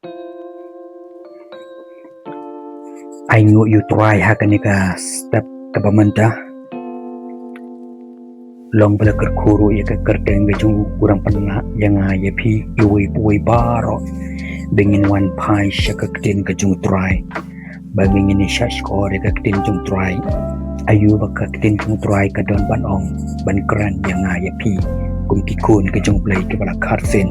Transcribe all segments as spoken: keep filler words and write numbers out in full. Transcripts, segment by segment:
Ai nguh ïa u Trai ha kane ka step kaba mynta. Long ba la kyrkhu ruh ïa ka kyrteng ka jong u, u dang pynlah ïa nga ïa phi, iwei pa iwei baroh ba ngin wan phai sha ka ktien ka jong u Trai. Ba ngin ïa shah shkor ïa ka ktien jong u Trai. Aïu ba ka ktien jong u Trai ka don ban ong, ban kren ïa nga ïa phi kum ki khun ka jong u Blei kiba la khar sien.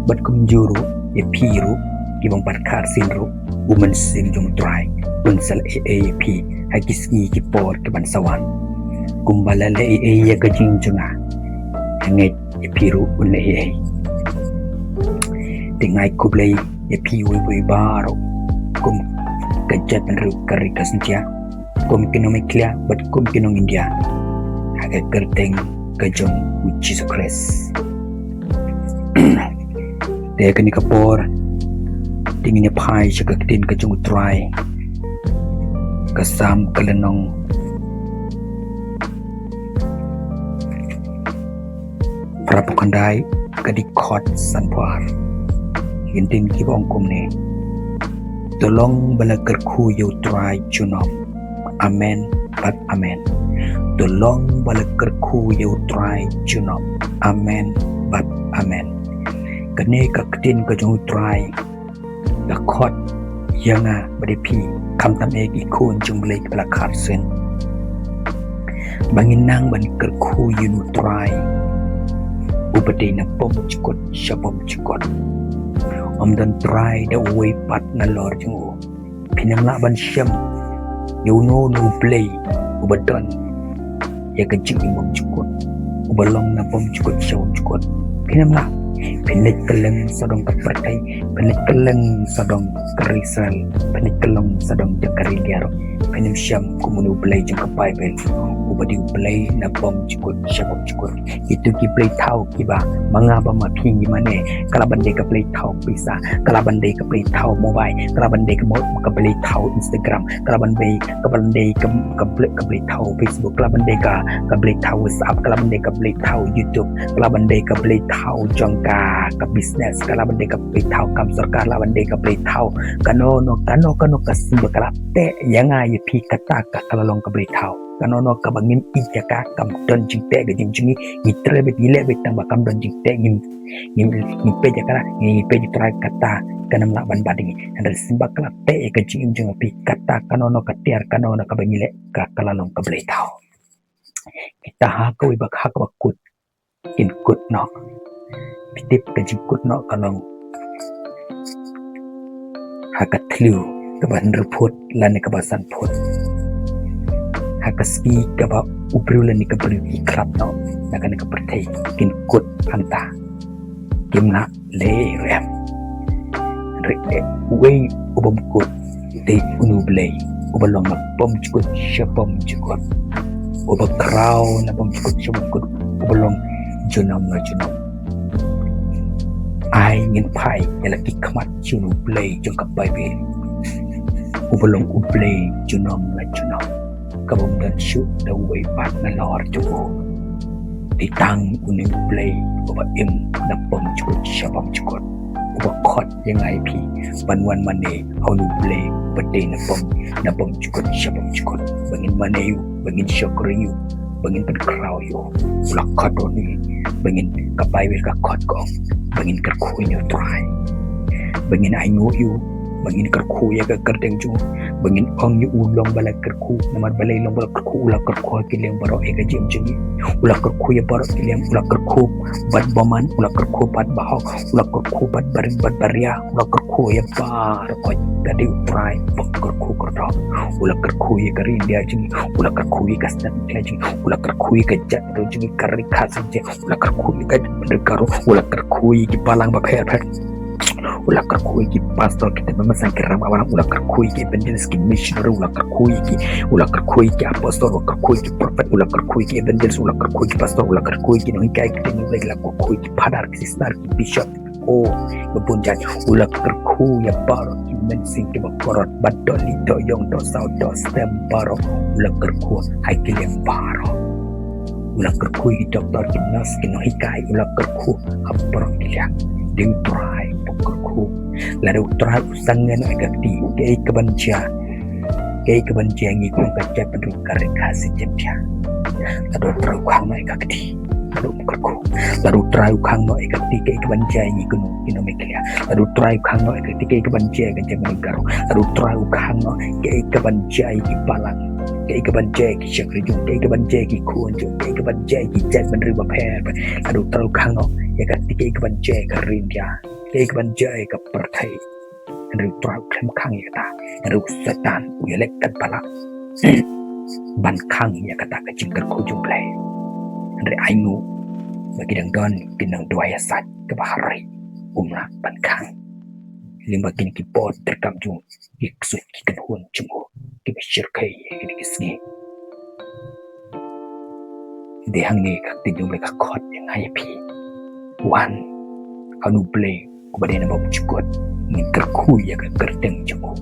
Bad kumjuh ruh ïa phi ruh, ki bym pat khar sien ruh, u Mynsiem jong u Trai un sa leh ei ei ïa phi ha ki sngi ki por ki ban sa wan. Kumba la leh ei ei ïa ka jingim jong nga, nga ngeit ïa phi ruh un leh ei ei. Te nga ai khublei ïa phi iwei pa iwei baroh, kum ka jaitbynriew ka ri ka Syntia, kum ki nongmihkhlieh bad kum ki nong India, ha ka kyrteng ka jong u Jisu Khrist. Te kane ka por, te ngin ïa phai sha ka ktien ka jong u Trai. Ka Salm ka lynnong phra phew khyndai, ka dkhot san phew ar. Ki ktien kiba ong kumne: To long ba la kyrkhu ïa u Trai junom. Amen bad amen. To long ba la kyrkhu ïa u Trai junom. Amen bad amen. Kane ka ktien ka jong u Trai ka khot ïa nga bad ïa phi, khamtam eh ki khun jong u Blei kiba la khar sien, ba ngin nang ban kyrkhu ïa u Trai uba dei na bymjukut sha bymjukut. Ym don trai da uwei pat nalor jong u. Phin ym lah ban shem ïa uno uno u blei uba don ïa ka jingim bymjukut, uba long na bymjukut sha bymjukut. Phin ym lah. Phin leit kylleng sawdong ka pyrthei, phin leit kylleng sawdong ka ri Israel, phin leit kylleng sawdong jong ka ri India ruh, phin ym shem kum uno u Blei jong ka Baibl uba dei u Blei na bymjukut sha bymjukut. Kito ki blei thaw kiba ma nga bad ma phi ngi mane, ka lah ban dei ka blei thaw pisa, ka lah ban dei ka blei thaw mobile, ka lah ban dei ka mo-, ka blei thaw Instagram, ka lah ban dei, ka lah ban dei ka, ka blei, ka blei thaw Facebook, ka lah ban dei ka, ka blei thaw WhatsApp, ka lah ban dei ka blei thaw YouTube, ka lah ban dei ka blei thaw jong ka, ka business, ka lah ban dei ka blei thaw kam sorkar, ka lah ban dei ka blei thaw kano no, kano kano ka symbol, ka lah teh ïa nga ïa phi kata ka, ka la long ka blei thaw. Kano no kaba ngim ïeit ïa ka, kam don jingteh ka jingim jong ngi, ngi treh beit, ngi leh beit tang ba kam don jingteh, ngim, ngim, ngim peit ïa ka, ngi peit ïa u Trai, kata kan ym lah ban bat ïa ngi. Hynrei symba ka la teh ïa ka jingim jong phi, kata kano no ka tiar, kano no kaba ngi leh, ka, ka la long ka blei thaw. Kita ha kawei ba, ha kaba kut, kin kut noh. Phi tip ka jingkut noh ka long ha ka thliew kaba hynriew phut lane kaba san phut. Ha ka sngi kaba u briew lane ka briew ki khlad noh na kane ka pyrthei, kin kut hangta. Kim lah leh ruh em. Hynrei uwei u bym kut, dei uno u Blei uba long na bymjukut sha bymjukut, uba khraw na bymjukut sha bymjukut, uba long junom la junom. Ai ngin phai ïa la ki khmat jong u Blei jong ka Baibl, uba long u Blei junom la junom, kaba ym don shuh da uwei pat nalor jong u. Dei tang une u Blei uba im na bymjukut sha bymjukut, uba khot ïa nga ïa phi ban wan mane ha une u Blei uba dei na bym, na bymjukut sha bymjukut. Ba ngin mane ïa u, ba ngin shakri ïa u, ba ngin pynkhraw ïa u. U la khot ïa ngi ba ngin, ka Baibl ka khot, ka ong ba ngin kyrkhu ïa u Trai, ba ngin ainguh ïa u, ba ngin kyrkhu ïa ka kyrteng jong u, ba ngin ong ïa u long ba la kyrkhu. Namar balei long ba la kyrkhu? U la kyrkhu ha ki liang baroh ïa ka jingim jong ngi. U la kyrkhu ïa baroh ki liang, u la kyrkhu bad bymman, u la kyrkhu bad bahok, u la kyrkhu bad barit bad baria, u la kyrkhu ïa baroh. Ka dei u Trai ba kyrkhu kyrdoh. U la kyrkhu ïa ka ri India jong ngi, u la kyrkhu ïa ka state Meghalaya jong ngi, u la kyrkhu ïa ka jaitbynriew jong ngi ka ri Khasi jong ngi, u la kyrkhu ïa ka jaitbynriew Garo, u la kyrkhu ïa ki balang bapher bapher. U la kyrkhu ïa ki pastor, ki tymmen basan, ki rangbah balang, u la kyrkhu ïa ki evangelist, ki missionary, u la kyrkhu ïa ki, u la kyrkhu ïa ki apostle, u la kyrkhu ïa ki prophet, u la kyrkhu ïa ki evangelist, u la kyrkhu ïa ki pastor, u la kyrkhu ïa ki nonghikai ktien, u la kyrkhu ïa ki father, ki sister, ki bishop, oh, ba bun jait, u la kyrkhu ïa baroh ki mynsiem kiba kordor, ba dohlieh, dohïong, dohsaw, dohstem baroh, u la kyrkhu ha ki liang baroh. U la kyrkhu ïa ki doktor, ki nurse, ki nonghikai, u la kyrkhu ha baroh ki liang. Dei u Trai ba kyrkhu. Lada u Trai u sangeh noh ïa ka kti, kaei kaban jia? Kaei kaban jia ïa ngi kum ka jaitbynriew ka ri Khasi Jaiñtia? Lada u Trai u khang noh ïa ka kti, lada um kyrkhu. Lada u Trai u khang noh ïa ka kti, kaei kaban jia ïa ngi kum ki nong Meghalaya? Lada u Trai u khang noh ïa ka kti, kaei kaban jia ïa ka jaitbynriew Garo? Lada u Trai u khang noh, kaei kaban jia ïa ki balang? Kaei kaban jia ïa ki shakri jong u? Kaei kaban jia ïa ki khun jong u? Kaei kaban jia ïa ki jaitbynriew bapher bapher? Lada u Trai u khang noh ïa ka kti, kaei kaban jia ïa ka ri India? Kaei kaban jia ïa ka pyrthei? Hynrei u Trai u khlem khang ïa kata. Hynrei u Soitan u ïaleh katba lah ban khang ïa kata ka jingkyrkhu jong U Blei. Hynrei ainguh ba ki dang don ki nongduwai ïasaid kiba ha ri, um lah ban khang. Lyngba kine ki por treikam jong u, ki ksuid ki kynhun jong u kiba shyrkhei ïa kine ki sngi. Dei hangne ka ktien jong U Blei ka khot ïa nga ïa phi. Wan ha U Blei uba dei na bymjukut, ngin kyrkhu ïa ka kyrteng jong u.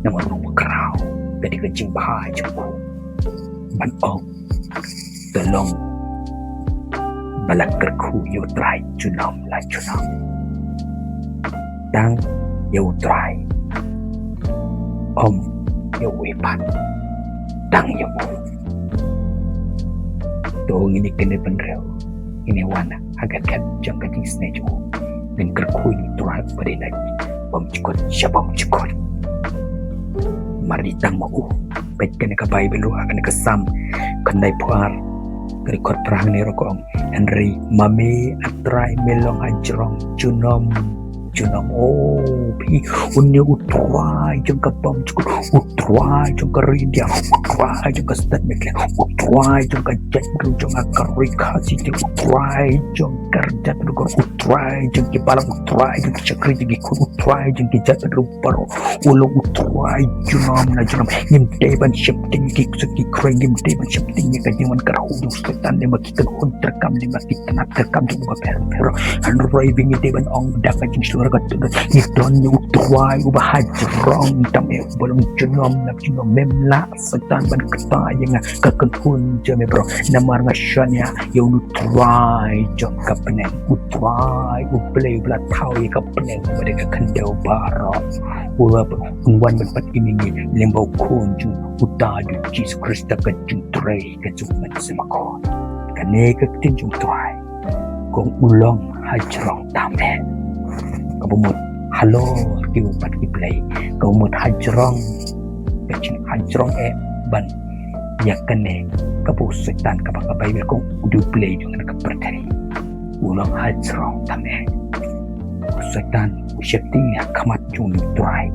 Namar u nongbakhraw ka dei ka jingbha jong u. Ban ong, to long ba la kyrkhu ïa U Trai junom la junom. Tang ïa U Trai, ym ïa uwei pat, tang ïa u. To ngin ïa kynduh bynriew, ngin ïa wan ha ka khet jong ka jingsneng jong u. Ngin kyrkhu ïa U Trai uba dei na bymjukut sha bymjukut. Namar dei tang ma u. Peit kane ka Baibl ruh, ha kane ka Salm khyndaiphew ar, ka dkhot phra, hangne ruh ka ong, hynrei ma me, A Trai, me long hajrong junom junom. O phi, une U Trai jong ka bymjukut, U Trai jong ka ri India, U Trai jong ka state Meghalaya, U Trai jong ka jaitbynriew jong nga ka ri Khasi, U Trai jong ka jaitbynriew, U Trai jong ki balang, U Trai jong ki shakri jong ki khun, U Trai jong ki jaitbynriew baroh. U long U Trai junom la junom. Ngim dei ban sheptieng ïa ki ksuid ki khroi, ngim dei ban sheptieng ïa ka jingwan kyrhuh jong u Soitan lyngba ki kynhun treikam, lyngba ki tnat treikam jong u bapher bapher. Hynrei ngi dei ban ong da ka jingshlur ka tuh, ngi don ïa U Trai uba hajrong tam eh, uba long junom la junom. Mem lah Soitan ban kata ïa nga, ka kynhun jong me baroh, namar nga shaniah ïa U Trai jong ka bneng, U Trai U Blei uba la thaw ïa ka bneng bad ïa ka khyndew baroh. U la wan ban pynim ïa ngi lyngba U Khun jong u, uta u Jisu Khrist, ka jingtrei ka jong U Mynsiem Bakhuid. Kane ka ktien jong U Trai, ka ong u long hajrong tam eh. Kaba mut halor kiwei pat ki blei, kaba mut hajrong, ka jinghajrong eh ban ïa kane kaba u Soitan, kaba ka Baibl ka ong u dei u blei jong kane ka pyrthei. U long hajrong tam eh. U Soitan u sheptieng ha khmat jong U Trai,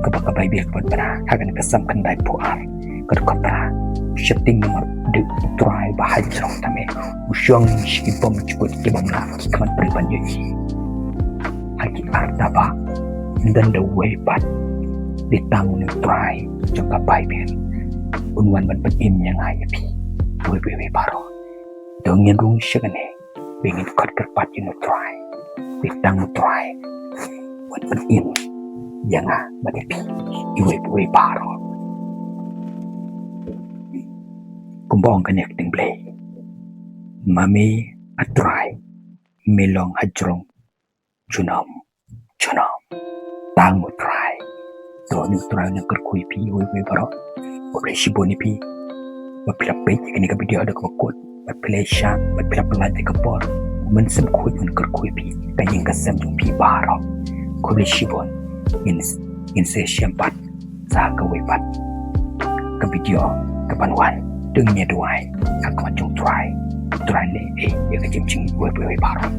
kaba ka Baibl ka ong, ha kane ka Salm khyndaiphew ar, ka dkhot phra. U sheptieng namar u dei U Trai uba hajrong tam eh. U shong sha ki bymjukut ki bym lah ki khmat briew ban ïohi. Ha ki artabah ym don da uwei pat, dei tang une U Trai jong ka Baibl un wan ban pynim ïa nga ïa phi, uwei pa uwei baroh. To ngin rung sha kane, ba ngin khot kyrpad ïa U Trai, dei tang U Trai un wan pynim ïa nga bad ïa phi, uwei pa uwei baroh. Kumba ong kane ka ktien Blei, ma me, A Trai, me long hajrong junom junom. Tang U Trai. To une U Trai un kyrkhu ïa phi, uwei pa uwei baroh. Khublei shibun ïa phi ba phi la peit ïa kane ka video haduh kaba kut, ba phi la shah, ba phi la pynlait ïa ka por. U Mynsiem Bakhuid un kyrkhu ïa phi, ka ïing ka sem jong phi baroh. Khublei shibun. Ngin, ngin sa ïashem pat sa kawei pat ka video kaban wan. To ngin ïa duwai ha khmat jong U Trai. U Trai un leh ïa ka jingim jong uwei pa uwei baroh.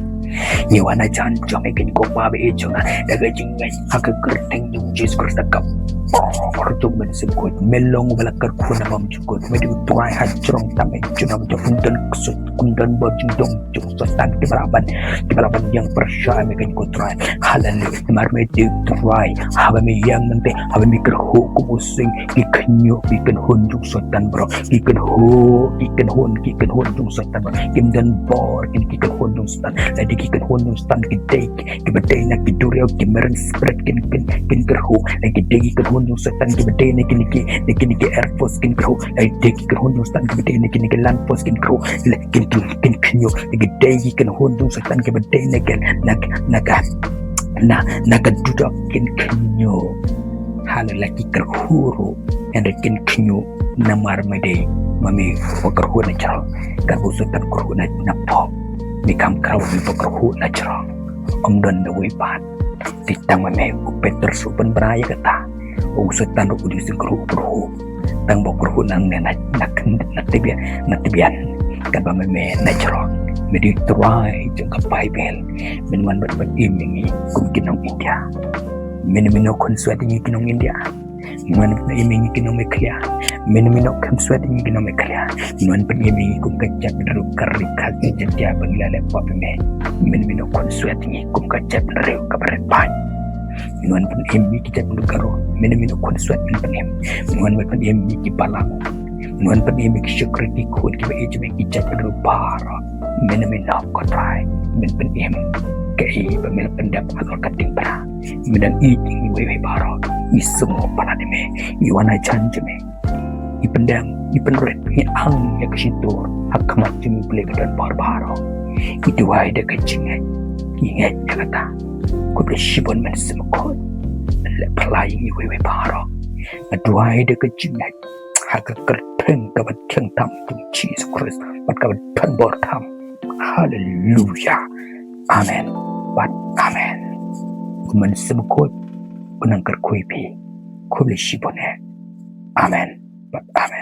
Ngi wan ha jan jong me, kynmaw ba ïeit jong nga, da ka jingngeit ha ka kyrteng jong U Jisu Khrist, da ka power jong U Mynsiem Bakhuid. Me long uba la kyrkhu na bymjukut. Me dei U Trai hajrong tam eh junom junom. Ym don ksuid, ym don bor jingdon jong u Soitan kiba lah ban, kiba lah ban ïeng pyrshah ïa me, kynmaw U Trai. Haleluya. Namar me dei U Trai. Haba me ïeng mynta, haba me kyrhuh kum u sing, ki khynñiuh ki kynhun jong u Soitan baroh. Ki kynhuh, ki kynhun, ki kynhun jong u Soitan baroh. Kim don bor kin ki kynhun jong u Soitan. Lada ki kynhun jong u Soitan ki dei kiba dei na ki duriaw, ki marine spirit kin, kin, kin kyrhuh. Lada ki dei ki kynhun jong u Soitan kiba dei na kine ki, na kine ki air force kin kyrhuh. Lada ki dei ki kynhun jong u Soitan kiba dei na kine ki land force kin kyrhuh. Lada kin, kin, kin khynñiuh. Lada ki dei ki kynhun jong u Soitan kiba dei na ka, na, na ka, Na, na ka dudok kin khynñiuh. Hale la ki kyrkhu ruh, hynrei kin khynñiuh namar me dei ma me ba kyrkhu na jrong. Katba u Soitan kyrkhu na, na pop, me kham kraw me ba kyrkhu na jrong. Ym don na wei pat. Te tang ma me, u Petrus u pynbna ïa kata. U Soitan ruh u dei u kyrkhu, kyrkhu. Tang ba u kyrkhu na, na, na, na, na tbian, na tbian. Katba me, me na jrong. Me dei u trai jong ka Baibl. Men wan ban pynim ïa ngi kum ki nong India. Men, men ym khun swet ïa ngi ki nong India. Men wan pynim ïa ngi ki nong Meghalaya. Men, men ym khun swet ïa ngi ki nong Meghalaya. Men wan pynim ïa ngi kum ka jaitbynriew ka ri Khasi Jaintia ba ngi la leh pop ïa me. Men, men ym khun swet ïa ngi kum ka jaitbynriew kaba rit paid. Men wan pynim ïa ngi ki jaitbynriew Garo. Men, men ym khun swet men pynim. Men wan pynim ïa ngi ki balang. Men wan pynim ïa ngi ki shakri ki khun kiba ïeit jong me, ki jaitbynriew baroh. Men, men ym, ko Trai, men pynim. Kaei ba me la pyndep halor ka diengphna. Me dang ïeit ïa ngi iwei iwei baroh. Ngi sngewbha palat ïa me. Ngi wan hajan jong me. Ngi pyndem, ngi pynrit, ngi ang ïa ka shyntur ha khmat jong me, U Blei ba don bor baroh. Ngi duwai da ka jingngeit, ngi ngeit ïa kata. Khublei shibun Mynsiem Bakhuid. Leh phylla ïa ngi iwei iwei baroh. Nga duwai da ka jingngeit ha ka kyrteng kaba thiang tam jong U Jisu Khrist bad kaba don bor tam. Haleluya. Amen bad amen. U Mynsiem Bakhuid un nang kyrkhu ïa phi. Khublei shibun eh. Amen bad amen.